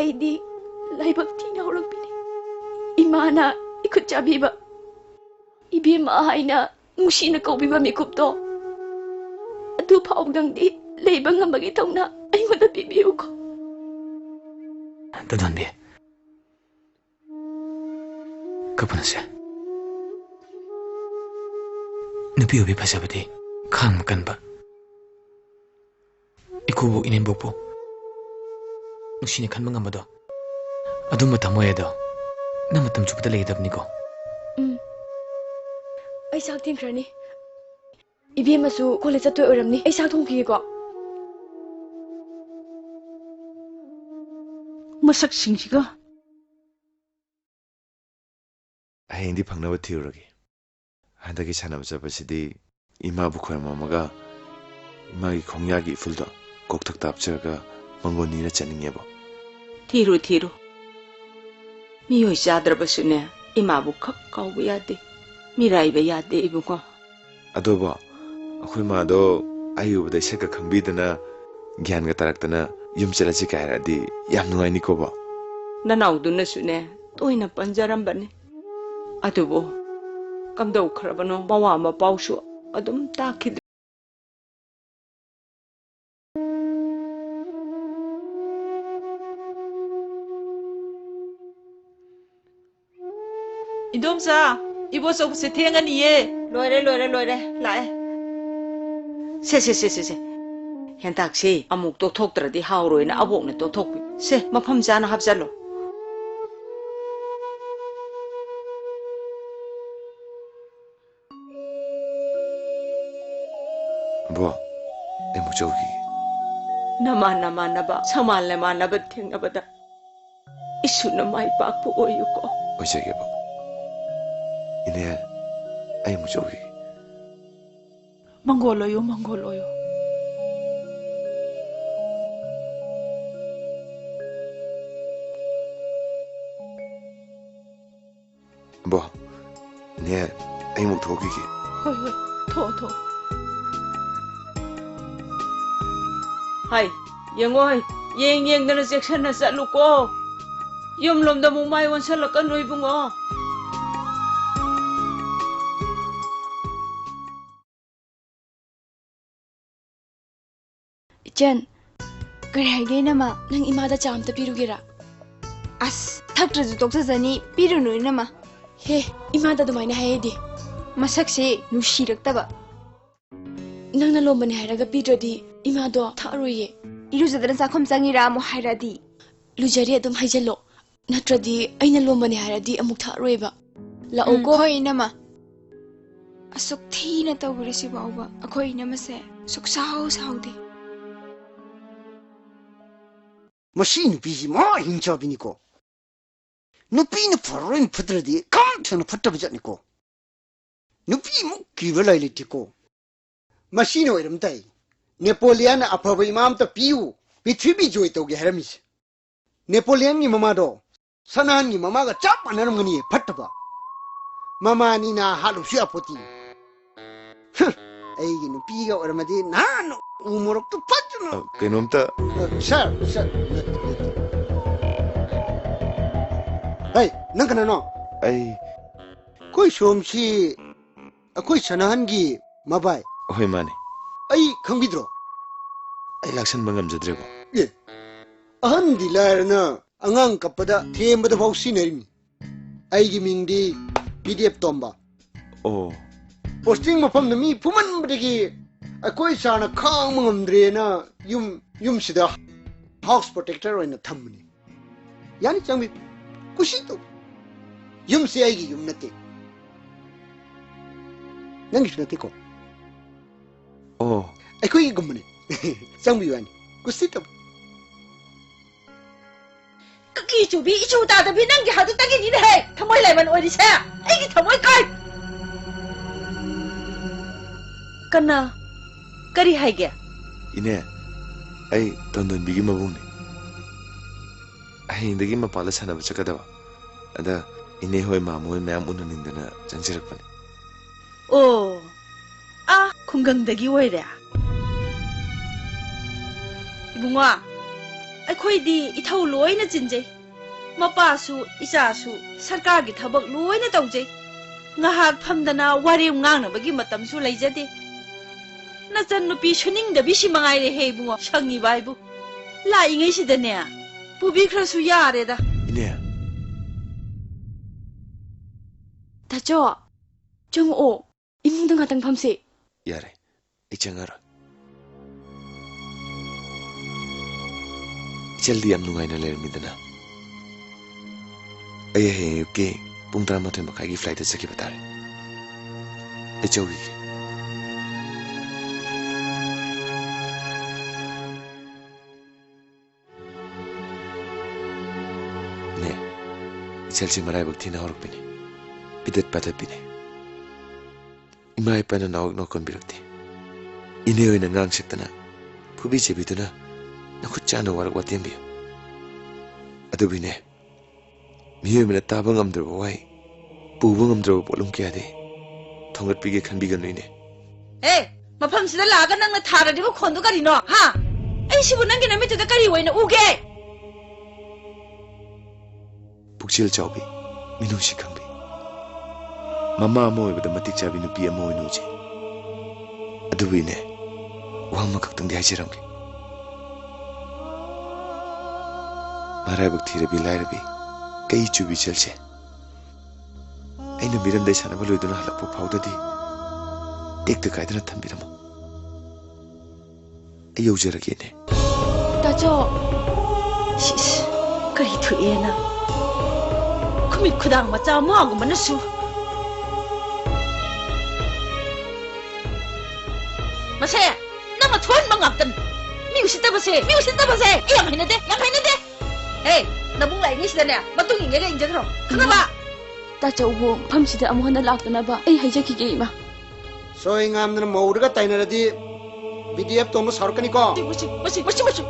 ꯑꯩꯗꯤ ꯂꯥꯏꯕꯛ ꯊꯤꯅ ꯍꯧꯔꯛꯄꯤꯅꯤ꯫ ꯏꯃꯥꯅ ꯏꯈꯨꯠ ꯆꯥꯕꯤꯕ, ꯏꯕꯦꯝꯃ ꯍꯥꯏꯅ ꯅꯨꯡꯁꯤꯅ ꯀꯧꯕꯤꯕ ꯃꯤꯀꯨꯞꯇꯣ, ꯑꯗꯨ ꯐꯥꯎꯗꯪꯗꯤ ꯂꯩꯕ ꯉꯝꯕꯒꯤ ꯊꯧꯅꯥ ꯑꯩꯉꯣꯟꯗ ꯄꯤꯕꯤꯌꯨꯀꯣ꯫ ꯇꯣꯟꯗꯣꯟꯕꯤ, ꯀꯞꯄꯅꯁꯦ꯫ ꯅꯨꯄꯤ ꯑꯣꯏꯕꯤ ꯐꯖꯕꯗꯤ ꯈꯥꯡꯕ ꯀꯟꯕ, ꯏꯀꯨꯕꯣꯛ ꯏꯅꯦꯝꯕꯣꯛꯄꯨ ꯅꯨꯡꯁꯤꯅ ꯈꯟꯕ ꯉꯝꯕꯗꯣ, ꯑꯗꯨꯝꯕ ꯊꯃꯣꯏ ꯑꯗꯣ ꯅꯪ ꯃꯇꯝ ꯆꯨꯞꯄꯗ ꯂꯩꯒꯗꯕꯅꯤꯀꯣ꯫ ꯎꯝ꯫ ꯑꯩ ꯆꯥꯛ ꯊꯦꯡꯈ꯭ꯔꯅꯤ꯫ ꯏꯕꯦꯝꯃꯁꯨ ꯀꯣꯂꯦꯖ ꯆꯠꯇꯣꯏ ꯑꯣꯏꯔꯝꯅꯤ꯫ ꯑꯩ ꯆꯥꯛ ꯊꯣꯡꯈꯤꯒꯦꯀꯣ꯫ ꯃꯁꯛꯁꯤꯡꯁꯤꯒ꯫ ꯍꯌꯦꯡꯗꯤ ꯐꯪꯅꯕ ꯊꯤꯔꯨꯔꯒꯦ꯫ ꯍꯟꯗꯛꯀꯤ ꯁꯥꯟꯅꯕ ꯆꯠꯄꯁꯤꯗꯤ ꯏꯃꯥꯕꯨ ꯈꯣꯏꯔꯝꯃꯝꯃꯒ ꯏꯃꯥꯒꯤ ꯈꯣꯡꯌꯥꯒꯤ ꯏꯐꯨꯜꯗꯣ ꯀꯣꯛꯊꯛꯇ ꯍꯥꯞꯆꯔꯒ ꯃꯪꯒꯣꯜ ꯅꯤꯔ ꯆꯠꯅꯤꯡꯉꯦꯕꯣ꯫ ꯊꯤꯔꯨ, ꯊꯤꯔꯨ꯫ ꯃꯤꯑꯣꯏ ꯆꯥꯗ꯭ꯔꯕꯁꯨꯅꯦ, ꯏꯃꯥꯕꯨ ꯈꯛ ꯀꯥꯎꯕ ꯌꯥꯗꯦ꯫ ꯃꯤꯔꯥꯏꯕ ꯌꯥꯗꯦ, ꯏꯕꯨꯡꯉꯣ꯫ ꯑꯗꯨꯕꯨ ꯑꯩꯈꯣꯏ ꯃꯥꯗꯣ ꯑꯩ ꯎꯕꯗ ꯏꯁꯛꯀ ꯈꯪꯕꯤꯗꯅ ꯒ꯭ꯌꯥꯟꯒ ꯇꯥꯔꯛꯇꯅ ꯌꯨꯝ ꯆꯠꯂꯁꯤ ꯀꯥꯏ ꯍꯥꯏꯔꯛꯑꯗꯤ ꯌꯥꯝ ꯅꯨꯡꯉꯥꯏꯅꯤꯀꯣꯕꯣ꯫ ꯅꯅꯥꯎꯗꯨꯅꯁꯨꯅꯦ, ꯇꯣꯏꯅ ꯄꯟꯖꯔꯝꯕꯅꯤ꯫ ꯑꯗꯨꯕꯨ ꯀꯝꯗꯧꯈ꯭ꯔꯕꯅꯣ, ꯃꯋꯥ ꯃꯄꯥꯎꯁꯨ ꯑꯗꯨꯝ ꯇꯥꯈꯤꯗ꯭ꯔꯦ꯫ ꯏꯗꯣꯝꯆꯥ, ꯏꯕꯣꯆꯧꯕꯁꯦ ꯊꯦꯡꯉꯅꯤꯌꯦ꯫ ꯂꯣꯏꯔꯦ, ꯂꯣꯏꯔꯦ, ꯂꯣꯏꯔꯦ, ꯂꯥꯛꯑꯦ꯫ ꯁꯦ, ꯁꯦ, ꯁꯦ, ꯁꯦ, ꯁꯦ꯫ ꯍꯦꯟꯇꯥꯛꯁꯦ ꯑꯃꯨꯛ ꯇꯣꯠꯊꯣꯛꯇ꯭ꯔꯗꯤ ꯍꯥꯎꯔꯣꯏꯅ ꯑꯕꯣꯛꯅ ꯇꯣꯠꯊꯣꯛꯄꯤ꯫ ꯁꯦ, ꯃꯐꯝ ꯆꯥꯅ ꯍꯥꯞꯆꯜꯂꯣ꯫ ꯕꯣ, ꯑꯩ ꯑꯃꯨꯛ ꯆꯧꯈꯤꯒꯦ꯫ ꯅꯃꯥꯟ ꯅꯃꯥꯟꯅꯕ, ꯁꯃꯥꯟ ꯂꯩꯃꯥꯟꯅꯕ ꯊꯦꯡꯅꯕꯗ ꯏꯁꯨꯅ ꯃꯥꯏ ꯄꯥꯛꯄ ꯑꯣꯏꯌꯨꯀꯣ꯫ ꯑꯣꯏꯖꯒꯦꯕꯣ꯫ ꯏꯅꯦ, ꯑꯩ ꯑꯃꯨꯛ ꯆꯧꯈꯤꯒꯦ꯫ ꯃꯪꯒꯣꯜ ꯑꯣꯏꯌꯨ, ꯃꯪꯒꯣꯜ ꯑꯣꯏꯌꯨ꯫ ꯕꯣ, ꯏꯅꯦ, ꯑꯩ ꯑꯃꯨꯛ ꯊꯣꯛꯈꯤꯒꯦ꯫ ꯍꯣꯏ, ꯍꯣꯏ, ꯊꯣꯛꯑꯣ, ꯊꯣꯛꯑꯣ꯫ ꯍꯥꯏ, ꯌꯦꯡꯉꯣ ꯍꯥꯏ, ꯌꯦꯡ ꯌꯦꯡꯗꯅ ꯆꯦꯛꯁꯤꯟꯅ ꯆꯠꯂꯨꯀꯣ꯫ ꯌꯨꯝꯂꯣꯝꯗ ꯑꯃꯨꯛ ꯃꯥꯏ ꯑꯣꯟꯁꯜꯂꯛꯀꯅꯨ ꯏꯕꯨꯡꯉꯣ꯫ ꯏꯆꯟ, ꯀꯔꯤ ꯍꯥꯏꯒꯦ ꯏꯅꯝꯃ? ꯅꯪ ꯏꯃꯥꯗ ꯆꯥ ꯑꯝꯇ ꯄꯤꯔꯨꯒꯦꯔꯥ? ꯑꯁ, ꯊꯛꯇ꯭ꯔꯁꯨ ꯇꯣꯛꯆꯖꯅꯤ, ꯄꯤꯔꯨꯅꯨ ꯏꯅꯝꯃ꯫ ꯍꯦ, ꯏꯃꯥꯗ ꯑꯗꯨꯃꯥꯏꯅ ꯍꯥꯏꯍꯩꯗꯦ꯫ ꯃꯁꯛꯁꯦ ꯅꯨꯡꯁꯤꯔꯛꯇꯕ꯫ ꯅꯪꯅ ꯂꯣꯝꯕꯅꯦ ꯍꯥꯏꯔꯒ ꯄꯤꯗ꯭ꯔꯗꯤ ꯏꯃꯥꯗꯣ ꯊꯛꯑꯔꯣꯏꯌꯦ꯫ ꯏꯔꯨꯖꯗꯅ ꯆꯥꯛꯈꯨꯝ ꯆꯪꯉꯤꯔꯥ ꯑꯃꯨꯛ ꯍꯥꯏꯔꯛꯑꯗꯤ? ꯂꯨꯖꯔꯦ ꯑꯗꯨꯝ ꯍꯥꯏꯖꯜꯂꯣ꯫ ꯅꯠꯇ꯭ꯔꯗꯤ ꯑꯩꯅ ꯂꯣꯝꯕꯅꯦ ꯍꯥꯏꯔꯗꯤ ꯑꯃꯨꯛ ꯊꯛꯑꯔꯣꯏꯕ꯫ ꯂꯥꯛꯑꯣꯀꯣ꯫ ꯎꯝ, ꯍꯣꯏ, ꯏꯅꯝꯃ꯫ ꯑꯁꯨꯛ ꯊꯤꯅ ꯇꯧꯔꯤꯁꯤꯐꯥꯎꯕ ꯑꯩꯈꯣꯏ ꯏꯅꯝꯃꯁꯦ ꯁꯨꯛꯁꯥꯎ ꯁꯥꯎꯗꯦ꯫ ꯃꯁꯤ ꯅꯨꯄꯤꯁꯤ ꯃꯍꯥ ꯍꯤꯡꯆꯥꯕꯤꯅꯤꯀꯣ꯫ ꯅꯨꯄꯤꯅ ꯐꯔꯣꯏꯅ ꯐꯠꯇ꯭ꯔꯗꯤ ꯈꯝ ꯊꯦꯡꯅ ꯐꯠꯇꯕ ꯖꯥꯠꯅꯤꯀꯣ꯫ ꯅꯨꯄꯤꯃꯨꯛ ꯀꯤꯕ ꯂꯩ ꯂꯩꯇꯦꯀꯣ꯫ ꯃꯁꯤꯅ ꯑꯣꯏꯔꯝ ꯇꯥꯏ꯫ ꯅꯦꯄꯣꯂꯤꯌꯟꯅ ꯑꯐꯕ ꯏꯃꯥ ꯑꯝꯇ ꯄꯤꯌꯨ, ꯄ꯭ꯔꯤꯊꯤꯕꯤ ꯖꯣꯏ ꯇꯧꯒꯦ ꯍꯥꯏꯔꯝꯃꯤꯁꯦ꯫ ꯅꯦꯄꯣꯂꯤꯌꯟꯒꯤ ꯃꯃꯥꯗꯣ ꯁꯅꯥꯍꯟꯒꯤ ꯃꯃꯥꯒ ꯆꯞ ꯃꯥꯟꯅꯔꯝꯒꯅꯤ ꯐꯠꯇꯕ꯫ ꯃꯃꯥꯅꯤꯅ ꯍꯥꯠꯂꯨꯁꯨ ꯌꯥꯄꯣꯠꯇꯦ꯫ ꯍ, ꯑꯩꯒꯤ ꯅꯨꯄꯤꯒ ꯑꯣꯏꯔꯝꯃꯗꯤ ꯅꯍꯥꯟ ꯎ ꯃꯣꯔꯣꯛꯇꯨ ꯐꯠꯇꯅ ꯑ, ꯀꯩꯅꯣꯝꯇ ꯑ, ꯁꯥꯔ, ꯁꯥꯔ, ꯅꯠꯇꯦ, ꯅꯠꯇꯦ꯫ ꯍꯩ, ꯅꯪ ꯀꯅꯥꯅꯣ? ꯑꯩ ꯑꯩꯈꯣꯏ ꯁꯣꯝꯁꯤ ꯑꯩꯈꯣꯏ ꯁꯅꯥꯍꯟꯒꯤ ꯃꯕꯥꯏ꯫ ꯍꯣꯏ, ꯃꯥꯅꯦ꯫ ꯑꯩ ꯈꯪꯕꯤꯗ꯭ꯔꯣ? ꯑꯩ ꯂꯥꯛꯁꯟꯕ ꯉꯝꯖꯗ꯭ꯔꯦꯕꯣ꯫ ꯑꯦ, ꯑꯍꯟꯗꯤ ꯂꯥꯏꯔꯅ ꯑꯉꯥꯡ ꯀꯞꯄꯗ ꯊꯦꯝꯕꯗ ꯐꯥꯎ ꯁꯤꯖꯤꯟꯅꯔꯤꯃꯤ꯫ ꯑꯩꯒꯤ ꯃꯤꯡꯗꯤ ꯄꯤ ꯗꯤ ꯑꯦꯐ ꯇꯣꯝꯕ꯫ ꯑꯣ꯫ ꯄꯣꯁꯇꯤꯡ ꯃꯐꯝꯗ ꯃꯤ ꯐꯨꯃꯟꯕꯗꯒꯤ ꯑꯩꯈꯣꯏ ꯁꯥꯔꯅ ꯈꯥꯡꯕ ꯉꯝꯗ꯭ꯔꯦꯅ ꯌꯨꯝ, ꯌꯨꯝꯁꯤꯗ ꯍꯥꯎꯁ ꯄ꯭ꯔꯣꯇꯦꯛꯇꯔ ꯑꯣꯏꯅ ꯊꯝꯕꯅꯤ꯫ ꯌꯥꯅꯤ, ꯆꯪꯕꯤꯌꯨ꯫ ꯀꯨꯁꯤ ꯇꯧ꯫ ꯌꯨꯝꯁꯤ ꯑꯩꯒꯤ ꯌꯨꯝ ꯅꯠꯇꯦ꯫ ꯅꯪꯒꯤꯁꯨ ꯅꯠꯇꯦꯀꯣ? ꯑꯣ꯫ ꯑꯩꯈꯣꯏꯒꯤꯒꯨꯝꯕꯅꯤ꯫ ꯆꯪꯕꯤꯌꯨ ꯍꯥꯏꯅꯤ꯫ ꯀꯨꯁꯤ ꯇꯧ꯫ ꯀꯀꯤ ꯆꯨꯕꯤ, ꯏꯆꯨ ꯇꯥꯗꯕꯤ, ꯅꯪꯒꯤ ꯍꯥꯛꯇꯛꯇꯒꯤꯅꯤꯅꯦꯍꯦ ꯊꯃꯣꯏ ꯂꯥꯏꯃꯟ ꯑꯣꯏꯔꯤꯁꯦ꯫ ꯑꯩꯒꯤ ꯊꯃꯣꯏ ꯀꯥꯏ꯫ ꯀꯅꯥ? ꯀꯔꯤ ꯍꯥꯏꯒꯦ? ꯏꯅꯦ, ꯑꯩ ꯇꯣꯟꯗꯣꯟꯕꯤꯒꯤ ꯃꯕꯨꯡꯅꯤ꯫ ꯍꯌꯦꯡꯗꯒꯤ ꯃꯄꯥꯟꯗ ꯁꯥꯟꯅꯕ ꯆꯠꯀꯗꯕ꯫ ꯑꯗ ꯏꯅꯦ ꯍꯣꯏ, ꯃꯥꯃ ꯍꯣꯏ ꯃꯌꯥꯝ ꯎꯅꯅꯤꯡꯗꯅ ꯆꯪꯖꯔꯛꯄꯅꯤ꯫ ꯑꯣ, ꯑꯥ, ꯈꯨꯡꯒꯪꯗꯒꯤ ꯑꯣꯏꯔꯦ꯫ ꯏꯕꯨꯡꯉꯣ, ꯑꯩꯈꯣꯏꯗꯤ ꯏꯊꯧ ꯂꯣꯏꯅ ꯆꯤꯟꯖꯩ꯫ ꯃꯄꯥꯁꯨ ꯏꯆꯥꯁꯨ ꯁꯔꯀꯥꯔꯒꯤ ꯊꯕꯛ ꯂꯣꯏꯅ ꯇꯧꯖꯩ꯫ ꯉꯥꯏꯍꯥꯛ ꯐꯝꯗꯅ ꯋꯥꯔꯦꯝ ꯉꯥꯡꯅꯕꯒꯤ ꯃꯇꯝꯁꯨ ꯂꯩꯖꯗꯦ꯫ ꯅꯆꯟ ꯅꯨꯄꯤ ꯁꯨꯅꯤꯡꯗꯕꯤꯁꯤ ꯃꯉꯥꯏꯔꯦꯍꯦ ꯏꯕꯨꯡꯉꯣ, ꯁꯪꯉꯤꯕ ꯍꯥꯏꯕꯨ꯫ ꯂꯥꯛꯏꯉꯩꯁꯤꯗꯅꯦ, ꯄꯨꯕꯤꯈ꯭ꯔꯁꯨ ꯌꯥꯔꯦꯗ꯫ ꯏꯅꯦ꯫ ꯇꯥꯆꯧ, ꯆꯪꯉꯛꯑꯣ꯫ ꯏꯃꯨꯡꯗ ꯉꯥꯛꯇꯪ ꯐꯝꯁꯦ꯫ ꯌꯥꯔꯦ, ꯑꯩ ꯆꯪꯉꯔꯣꯏ꯫ ꯏꯆꯜꯗꯤ ꯌꯥꯝ ꯅꯨꯡꯉꯥꯏꯅ ꯂꯩꯔꯝꯃꯤꯗꯅ꯫ ꯑꯩ ꯍꯌꯦꯡ ꯑꯌꯨꯛꯀꯤ ꯄꯨꯡ ꯇꯔꯥꯃꯥꯊꯣꯏ ꯃꯈꯥꯏꯒꯤ flightꯇ ꯆꯠꯈꯤꯕ ꯇꯥꯔꯦ꯫ ꯑꯩ ꯆꯧꯈꯤꯒꯦ꯫ ꯅꯦ, ꯏꯆꯜꯁꯤ ꯃꯔꯥꯏꯕꯛ ꯊꯤꯅ ꯍꯧꯔꯛꯄꯤꯅꯤ꯫ ꯄꯤꯗꯠ ꯄꯥꯗꯠꯄꯤꯅꯤ꯫ ꯏꯃꯥ ꯏꯄꯥꯅ ꯅꯥꯎ ꯏꯅꯥꯎ ꯀꯣꯟꯕꯤꯔꯛꯇꯦ꯫ ꯏꯅꯦ ꯍꯣꯏꯅ ꯉꯥꯡ ꯁꯛꯇꯅ, ꯐꯨꯕꯤ ꯆꯩꯕꯤꯗꯨꯅ ꯅꯈꯨꯠ ꯆꯥꯅ ꯋꯥꯔꯛ ꯋꯥꯇꯦꯝꯕꯤꯌꯨ꯫ ꯑꯗꯨꯕꯨ ꯏꯅꯦ, ꯃꯤꯑꯣꯏꯕꯅ ꯇꯥꯕ ꯉꯝꯗ꯭ꯔꯕ ꯋꯥꯍꯩ, ꯄꯨꯕ ꯉꯝꯗ꯭ꯔꯕ ꯄꯣꯠꯂꯨꯝ ꯀꯌꯥꯗꯤ ꯊꯣꯡꯒꯠꯄꯤꯒꯦ ꯈꯟꯕꯤꯒꯅꯨ ꯏꯅꯦ꯫ ꯍꯦ, ꯃꯐꯝꯁꯤꯗ ꯂꯥꯛꯑꯒ ꯅꯪꯅ ꯊꯥꯔꯗꯤꯕ ꯈꯣꯟꯗꯣ ꯀꯔꯤꯅꯣ, ꯍꯥ? ꯑꯩꯁꯤꯕꯨ ꯅꯪꯒꯤ ꯅꯃꯤꯠꯇꯨꯗ ꯀꯔꯤ ꯑꯣꯏꯅ ꯎꯒꯦ? ꯄꯨꯛꯆꯦꯜ ꯆꯥꯎꯕꯤ, ꯃꯤꯅꯨꯡꯁꯤ ꯈꯪꯕꯤ, ꯃꯃꯥ ꯑꯃ ꯑꯣꯏꯕꯗ ꯃꯇꯤꯛ ꯆꯥꯕꯤ ꯅꯨꯄꯤ ꯑꯃ ꯑꯣꯏꯅ ꯎꯖꯩ꯫ ꯑꯗꯨꯕꯨ ꯏꯅꯦ, ꯋꯥ ꯑꯃꯈꯛꯇꯪꯗꯤ ꯍꯥꯏꯖꯔꯝꯒꯦ꯫ ꯃꯔꯥꯏꯕꯛ ꯊꯤꯔꯕꯤ ꯂꯥꯏꯔꯕꯤ, ꯀꯩ ꯆꯨꯕꯤ ꯏꯆꯜꯁꯦ꯫ ꯑꯩꯅ ꯃꯤꯔꯝꯗꯩ ꯁꯥꯟꯅꯕ ꯂꯣꯏꯗꯨꯅ ꯍꯜꯂꯛꯄ ꯐꯥꯎꯗꯗꯤ ꯇꯦꯛꯇ ꯀꯥꯏꯗꯅ ꯊꯝꯕꯤꯔꯝꯃꯨ꯫ ꯑꯩ ꯌꯧꯖꯔꯒꯦꯅꯦ꯫ ꯇꯥꯆꯧ! ꯁꯤꯁ, ꯀꯔꯤ ꯊꯣꯛꯑꯦꯅ? ꯈꯨꯃꯤꯠ ꯈꯨꯗꯥꯡ ꯃꯆꯥ ꯃꯥꯒꯨꯝꯕꯅꯁꯨ꯫ ꯃꯁꯦ, ꯅꯪꯅ ꯊꯣꯛꯍꯟꯕ ꯉꯥꯛꯇꯅꯤ꯫ ꯃꯤ ꯎꯁꯤꯠꯇꯕꯁꯦ, ꯃꯤ ꯎꯁꯤꯠꯇꯕꯁꯦ꯫ ꯑꯩ ꯌꯥꯝ ꯍꯩꯅꯗꯦ, ꯌꯥꯝ ꯍꯩꯅꯗꯦ꯫ ꯍꯦ, ꯅꯕꯨꯡ ꯂꯥꯛꯏꯉꯩꯁꯤꯗꯅꯦ, ꯃꯇꯨꯡ ꯏꯟꯒꯦꯒ ꯏꯟꯖꯈ꯭ꯔꯣ꯫ ꯈꯪꯉꯕ? ꯇꯥꯆꯧꯕꯨ ꯃꯐꯝꯁꯤꯗ ꯑꯃꯨꯛ ꯍꯟꯅ ꯂꯥꯛꯇꯅꯕ ꯑꯩ ꯍꯥꯏꯖꯈꯤꯒꯦ, ꯏꯃꯥ꯫ ꯁꯣꯏ ꯉꯥꯝꯗꯅ ꯃꯧꯔꯒ ꯇꯥꯏꯅꯔꯗꯤ ꯕꯤ ꯗꯤ ꯑꯦꯐ ꯇꯣꯝꯕ ꯁꯥꯎꯔꯛꯀꯅꯤꯀꯣ꯫ ꯃꯁꯤ, ꯃꯁꯤ, ꯃꯁꯤ, ꯃꯁꯤ, ꯃꯁꯤ꯫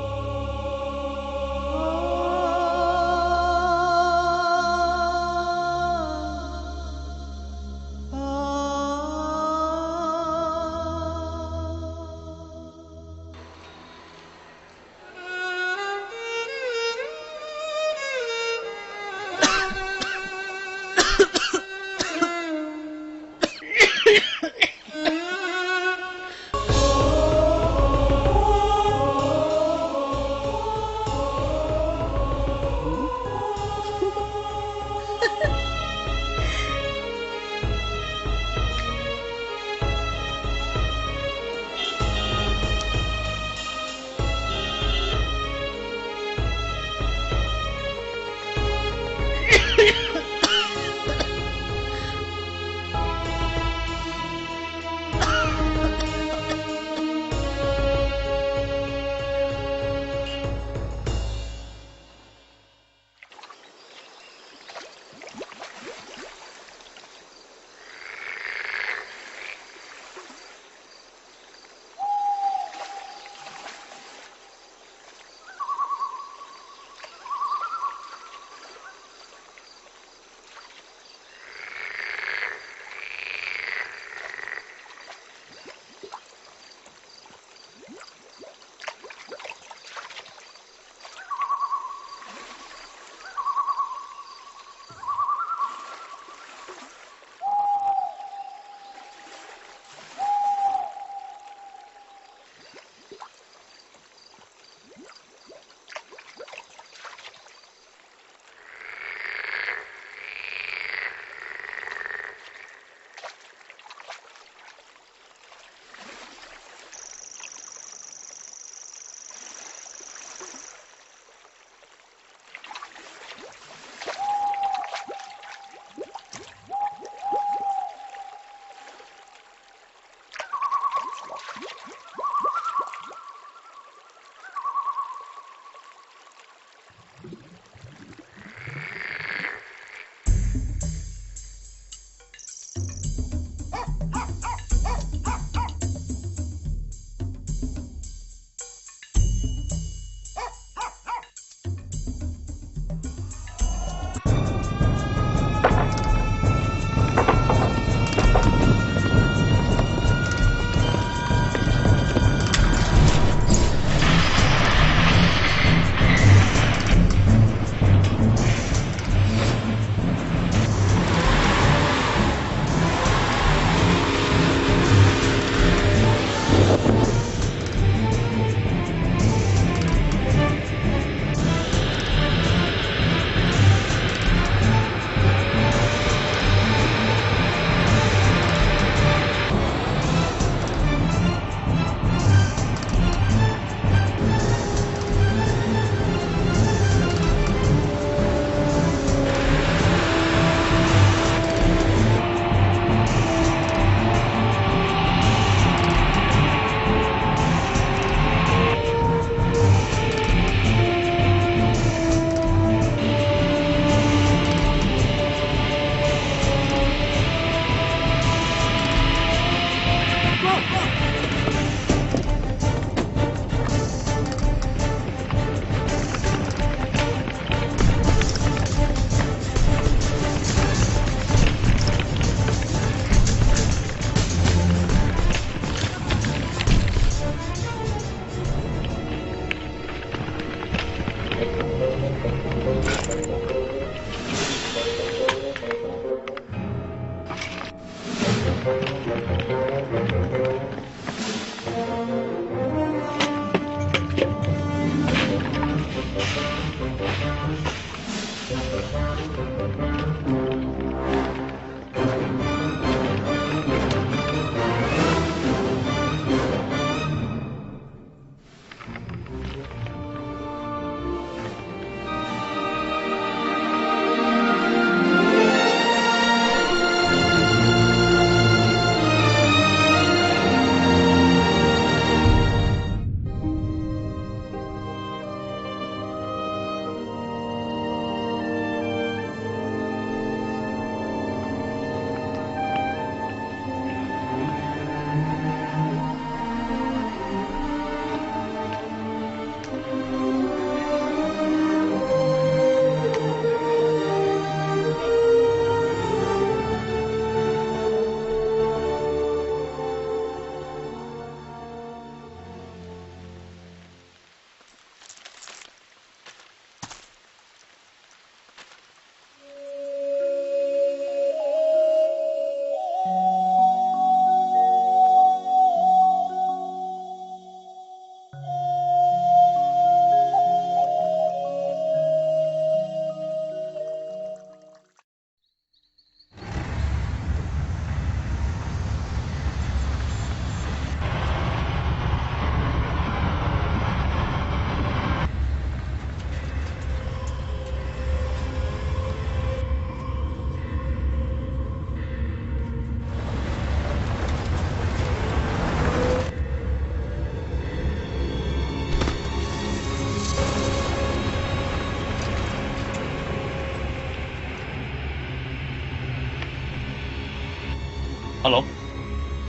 ꯍꯜꯂꯣ꯫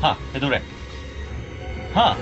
ꯍꯥ, ꯀꯩꯗꯧꯔꯦ? ꯍꯥ?